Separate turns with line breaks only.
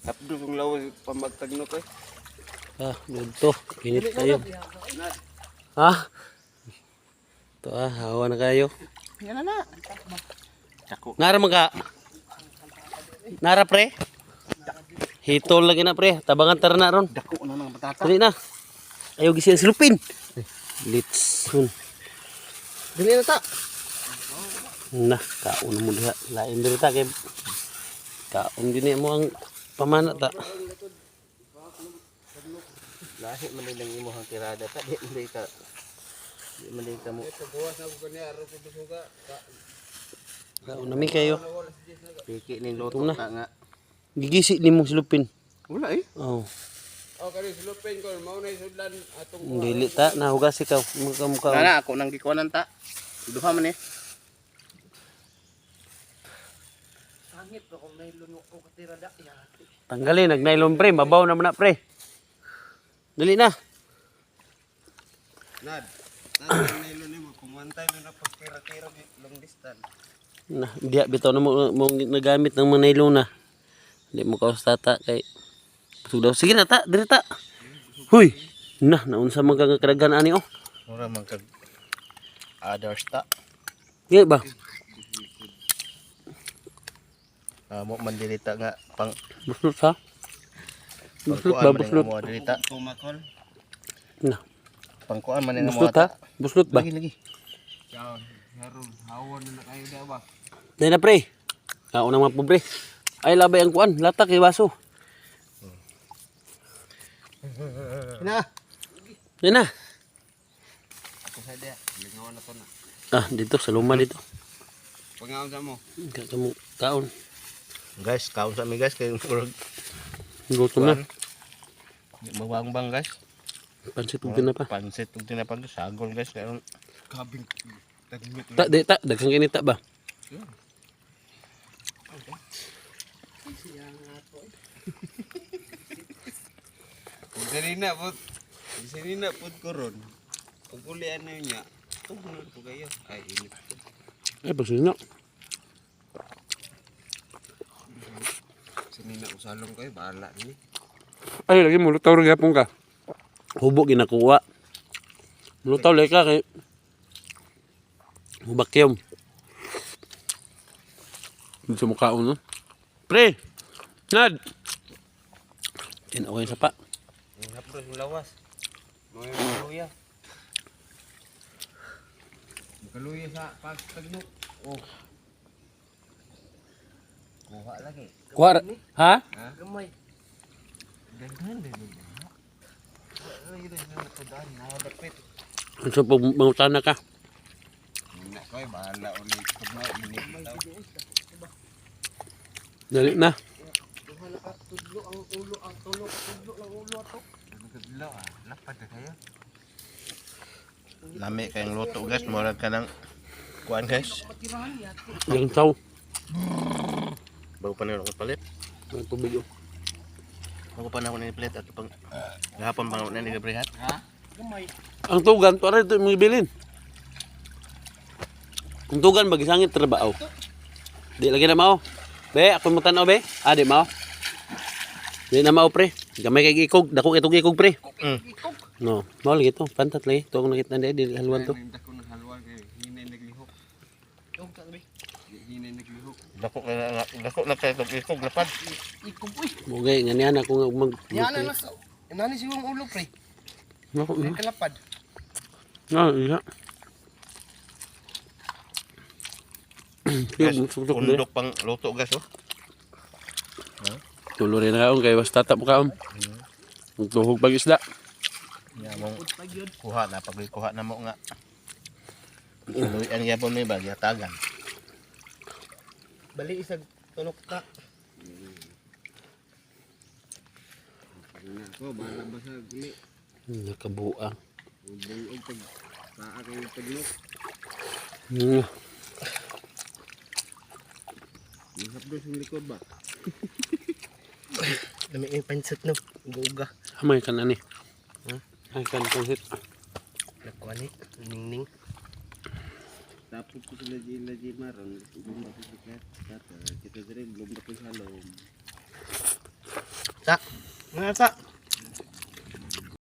Hapdo kong lawas pamagtagno ko eh.
Ah, dito. Init kayo. Ha? Ito ah, hawa na kayo.
Yan na na. Dako.
Nara man ka. Nara, pre. Hitol lagi na, pre. Tabangan tara na ron.
Dako na ng patata.
Dali na. Ayaw gising silupin. Litson.
Dili na ta.
Na, kaon mo diha. Lain diri ta kay kaon din mo ang pamana ta.
Lahi man lang imong tirada ta, di man ka. Di man ka mo.
Kaon nami kayo.
Piki ning luto
Ito na.
ta nga.
Gigisi nimo silupin.
Wala eh.
Oh.
Oh, kani silupin ko mao na sudlan atong
Dili ta nahugas ikaw. Mukha mukha.
Na ako nang gikuanan ta. Duha man eh.
Tanggalin nag nylon, pre, mabaw naman na, pre. Dali na.
Nad. Nad nilo nimo kung one time na pagtira-tira long distance.
Na, diya bitaw na mo, mo nagamit ng mga nylon na. Hindi mo kaos tata kay busog daw. Sige na ta, diri ta. Huy. Na, naunsa man ka nga kadaghan ani oh.
Mura man kag others ta.
Di ba?
Amo man dili ta nga pang
Buslot ha. Buslot ba,
pangkuan man
buslot.
ning amo dili ta. Tumakol.
Na.
Pangkuan man ning amo
Buslot ha.
ta.
Buslot ba?
Lagi lagi.
Dahil na, pre. Kaon na mga pobre. Ay labay ang kuan, latak kay baso.
Na.
Dahil na.
Ako sa dia. Lingawan na to na.
Ah, dito sa luma dito.
Pangaon sa mo.
Kaon kaon.
Guys, kaon sa mi guys kay murag
Gutom na.
mawangbang guys.
Pansit ug tinapa.
Pansit ug tinapa guys, sagol guys karon.
Kabing tagmit.
Ta di ta daghang kini ta ba?
Bisanina pud. Bisanina pud ko ron. Pag ulian na niya, tugnon ko kayo. Ay, init ko.
Ay pagsunod na.
Bisanina usalong kayo, bahala ni.
Ay, lagi mo, lutaw rin gyapon ka.
Hubo ginakuha. Lutaw lay ka kay mubakyom.
Dito mo kaon, no?
Pre. Nad. Tinaw yung sapa.
Hapros yung lawas. Mga kaluya. Kaluya sa pagtagnok. Oh. Kuha lagi.
Kuha ha?
Gamay. Gaghan din. Ay, ito na natudaan, nakadapit.
Unsa pag mangutana ka?
Na koy, bahala ulit. Tugnaw, init daw.
Dali na.
Tudlo ah, lapad na kayo.
Lami kayong luto guys, murag ka ng kuan guys.
Yang taw.
Bago pa na ako palit.
Ang tubig oh.
Bago pa na ako ninipalit at pang gahapon pa ako na nilibrihat.
Ang tugan para ito mga bilin. Ang tugan bagisangit trabaho. Di lagi na mao. Be, ako mo tanaw be. Ah, di mao. Di na mao, pre. Gamay kay ikog, dako kay ikog, pre. No, mao lagi to. Pantat lagi. To akong nakita di di haluan to.
Ay, ko ng halwa kay hinay naglihok. Hinay naglihok.
Dako na dako na kay ikog lapad.
Mugay nga niya na ako nga mag.
Yan na sa nani siguro ang ulo, pre.
Nako.
Kalapad.
Na, iya.
Guys,
Yung suksok di.
undok pang luto guys oh.
Tulo rin na kaon, kay basta tap mo kaon. Tuhog pag isda.
Nya mong kuha na pag kuha na mo nga. Suluyan gyapon mi ba gihatagan.
Bali isag tunok ta.
Pag ko, bahala ba sa guli.
Nakabuang.
Bungog pag saa kayo tagnok. Yung hapdos yung likod ba?
Lami yung pansit no. Uga-uga.
Amay kan ani. Ay kan pansit.
Nakuha ni ningning.
Tapos ko sila di lagi maron, belum dapat sikat. Kata kita jadi belum dapat salom.
Nga ta.